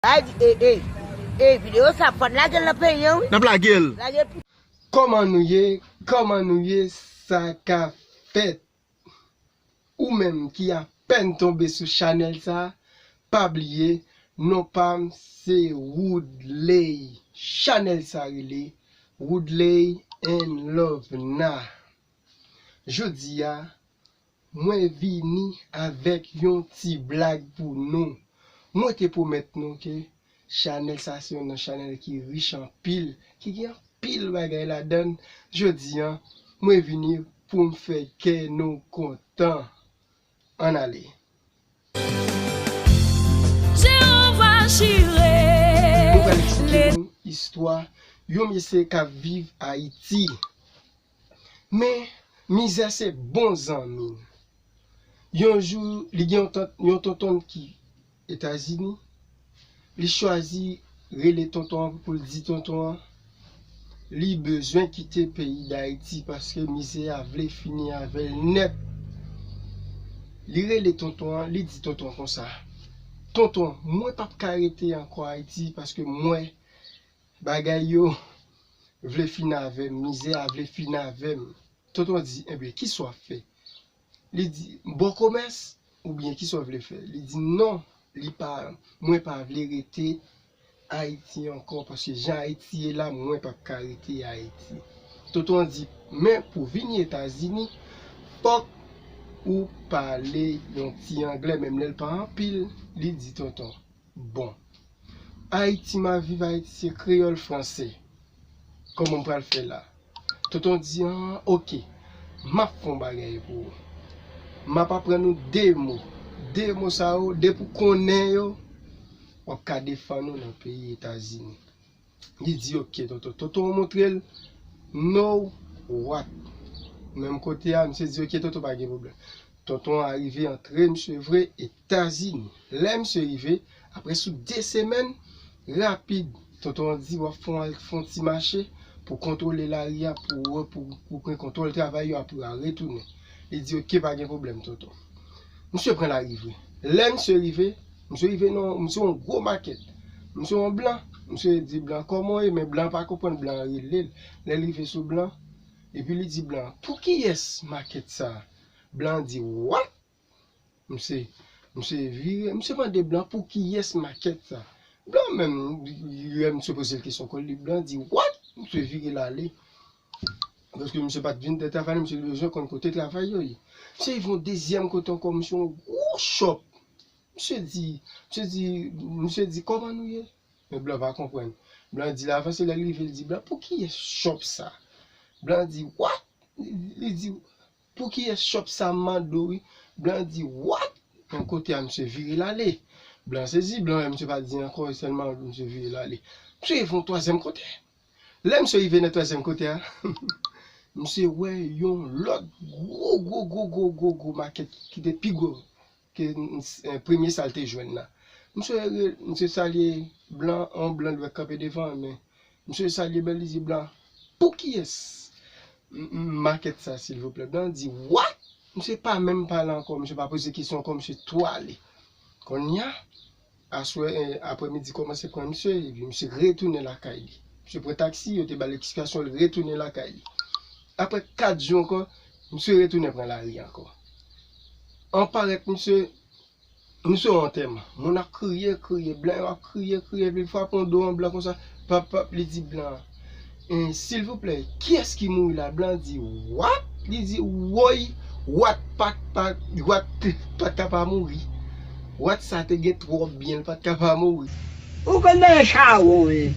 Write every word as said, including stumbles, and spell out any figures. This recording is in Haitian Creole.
Ay, e, e, e, videyo sa, fò n lage l nan peyi an, wi. N ap lage l. Lage l pou. Kòman nou ye? Kòman nou ye? Sa ka fèt? Ou menm ki apèn tonbe sou chanèl sa, pa bliye, non pa m se Woodley. Chanèl sa rele Woodley and Lovena. Jodi a, mwen vini avèk yon ti blag pou nou. Mwen te pwomèt nou ke chanèl sa se yon nan chanèl ki rich anpil, ki gen anpil bagay ladan l. Jodi a, mwen vini pou m fè kè nou kontan. Ann ale. Jewova Jire. Nou pral eksplike nou istwa yon mesye k ap viv Ayiti. Men, mizè se bon zanmi l. Yon jou, li gen yon tan-, yon tonton l ki Etazini. Li chwazi rele tonton an pou l di tonton an li bezwen kite peyi Dayiti paske mizè a vle fini avè l nèt. Li rele tonton an, li di tonton an konsa, "Tonton, mwen p ap ka rete ankò Ayiti paske mwen, bagay yo vle fini avè m, mizè a vle fini avè m." Tonton an di, "Enben, kisa w ap fè?" Li di, "Bon komès, oubyen kisa w vle fè?" Li di, "Non, li pa, mwen pa vle rete Ayiti ankò, paske jan Ayiti ye la, mwen p ap ka rete Ayiti." Tonton an di, "Men pou vini Etazini, fòk ou pale yon ti anglè, menm lè l pa anpil." Li di tonton, "Bon, Ayiti m ap viv, Ayiti se kreyòl, franse. Kòman m pral fè la?" Tonton di, "An, oke, m ap fè yon bagay pou ou. M ap aprann ou de mo. De mo sa yo, depi w konnen yo, w ap ka defann ou nan peyi Etazini." Li di, "Oke, tonton." Tonton an montre l, "No, what?" Menm kote a, misye di, "Oke, tonton, pa gen pwoblèm." Tonton an rive antre, misye vre, Etazini. Lè misye rive, apre sou de semèn, rapid, tonton an di, "W ap fè yon, fè yon ti mache pou kontwole lari a, pou, pou, pou pran kontwòl travay yo, apre w a retounen." Li di, "Oke, pa gen pwoblèm, tonton." Misye pran lari vre. Lè misye rive, misye rive nan, misye yon gwo makèt. Misye yon blan. Misye di blan, "Kòman w ye?" Men blan pa konprann, blan rele l. Lè l rive sou blan, epi li di blan, "Pou kiyès makèt sa a?" Blan di, "What?" Misye, misye vire, misye mande blan, "Pou kiyès makèt sa?" Blan menm, lè misye poze l kesyon kò l, li blan di, "What?" Misye vire l ale. Paske misye pa t vin dè travay, misye te bezwen konn kote travay yo ye. Misye rive yon dezyèm kote ankò, misye yon gwo chòp. Misye di, misye di, misye di, "Kòman nou ye?" Men blan pa konprann. Blan di l avanse, lè l rive, l di blan, "Pou kiyès chòp sa?" Blan di, "What?" Li di, "Pou kiyès chòp sa?" M mande w, wi. Blan di, "What?" Men kote a, misye vire l ale. Blan sezi, blan wè misye pa di ankò, sèlman misye vire l ale. Misye rive yon twazyèm kote. Lè misye rive nan twazyèm kote a, misye wè yon lòt gwo, gwo, gwo makèt ki te pi gwo ke, eh, premye sa l te jwenn nan. Misye re-, misye salye blan, yon blan li wè k kanpe devan, men misye salye blan, li di blan, "Pou kiyès m-, m-, makèt sa, silvouplè?" Blan di, "What?" Misye pa menm pale ankò, misye pa poze kesyon ankò, misye tou ale. Kounye a, aswè, eh, aprèmidi kòmanse pran misye, epi misye retounen lakay li. Misye pran taksi, yo te ba l eksplikasyon, l retounen lakay li. Apre kat jou ankò, misye retounen pran lari ankò. An parèt misye, misye yon antèman. Moun ap kriye, kriye, blan yo ap kriye, kriye, epi l frape yon do yon blan konsa, pap, pap, li di blan an, "Eh, silvouplè, kiyès ki mouri la?" Blan di, "What?" Li di, "Woy, Wat pa, pa, Wat pa t ka pa mouri. Wat sa te gen twòp byen, l pa t ka pa mouri." Ou konn nan chawon, wi.